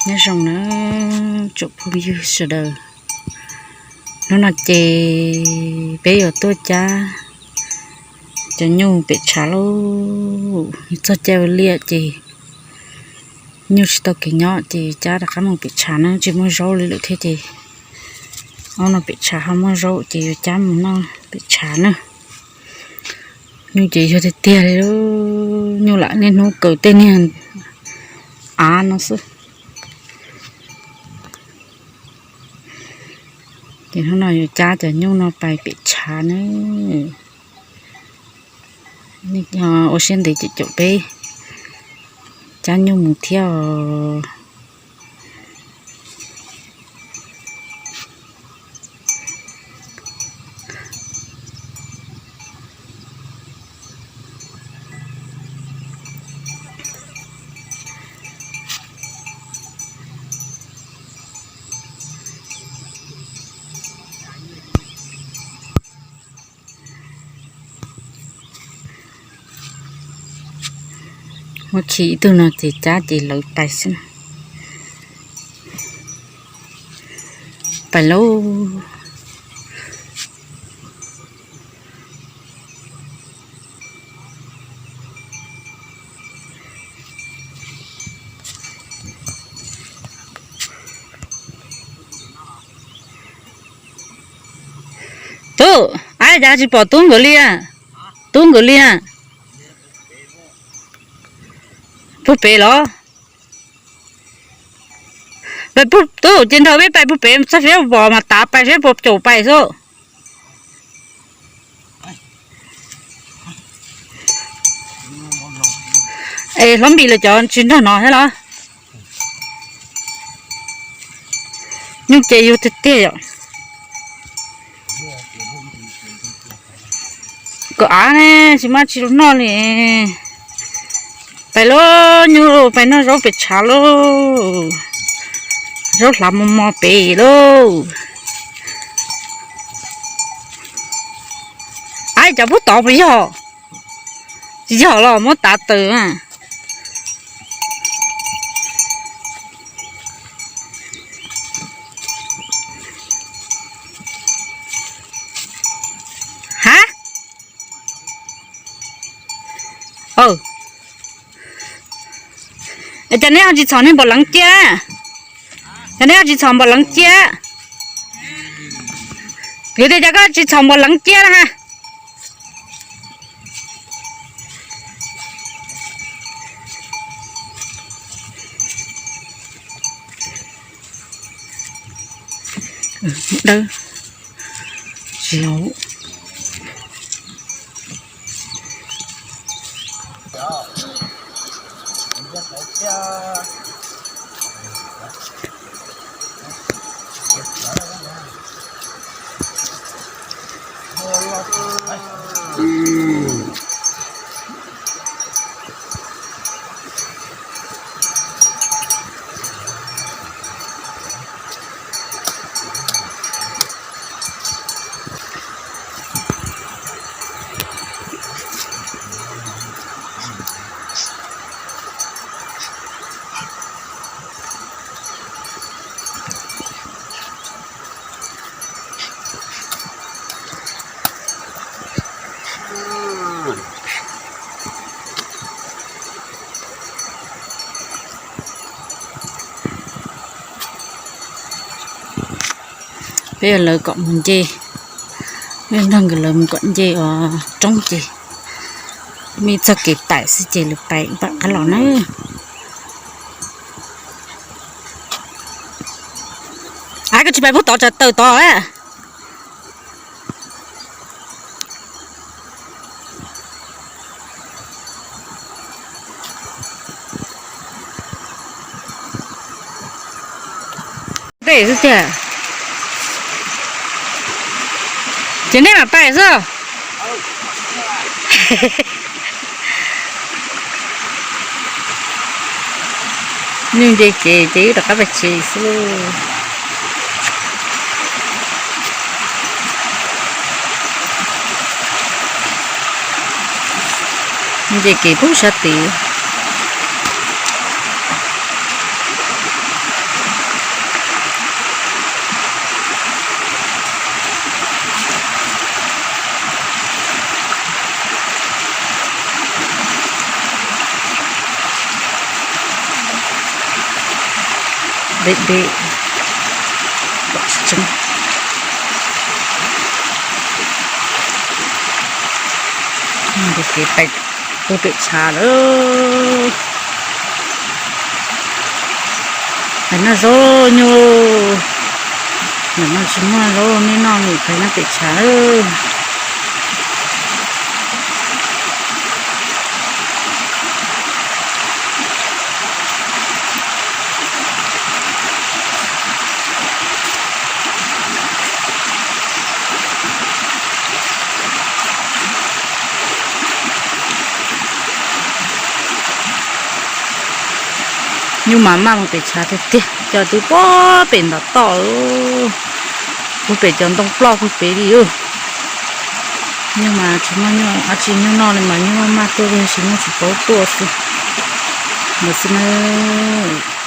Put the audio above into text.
Nyob zoo na tsoom phooj ywg sawv daws, hnub no ces peb yuav tuaj cab cov nyuj pem tshav lauj. Txog caij ua liaj ces nyuj tsis tau kev nyob ces cab rov qab mus pem tshav na, tsis muaj zaub li lawm thiab ces ob no pem tshav ho muaj zaub ces yuav cab mus noj pem tshav na. Nyuj ces yog tiag tiag li, nyuj lam niaj hnub kaw tej niag av no xwb. Ces hnub no yuav cab cov nyuj no pais pem tshav na. Ua siab ntev ces caum peb cab nyuj mus thiab os. Muab khi ib tug no ces cab ces lawv pais xwb. Pais lauj. Tub, ab, cas tsis pom tub nkawd li a? Tub nkawd li a? Puag pem los? Tub, ces nrog peb pais puag pem txog fiab pom mas tav pais seb puas caum pais xwb. Es hlob Npis lawv cov tsis nrog no thiab los? Nyuj ces yug tiag tiag yom. Kom av ne, tsis maj tsis los noj li. Pais lauj nyuj, pais noj zaub pem tshav lauj. Zaub hlav mos mos pem lauj. Ab, cov pub tod puas yog? Tsis yog los muab tav taws. Ha, cas neb ho tsis txhom niag npaum leev cia? Cas neb ho tsis txhom npaum leev cia? Kwv tias cas koj tsis txhom npaum leev cia na ha? Dawb, tsis hauv. Peb yuav lawv kom mus nce, peb nrog nkawd lawv mus kom nce uas roob ces muaj ib txoj kev pais xwb ces lawv pais pam qab los na. Ab, koj tsis pais pub tod tsam tawm tod. Tej xwb tiag. Ces nej mam pais xwb. Nyuj nce kev ces wb rov qab pais tsev xwb lauj. Nce kev pub sab tid. deb deb, pom tsis tseeb. Ntawm kev pais puag pem tshav lawm. Pais noj zaub nyuj. Ntawm no tsis muaj zaub nej noj, mus pais noj pem tshav lawm. Nyuj mas maj mus pem tshav tiag tiag, cov twb puag pem nram toj, puag pem cov ntoo ploj puag pem li. Nyuj mas tsis muaj dab tsi nyuj noj li mas nyuj maj maj tuaj, tab sis nyuj tsis paub tuaj xwb. Ntawd xwb nawb.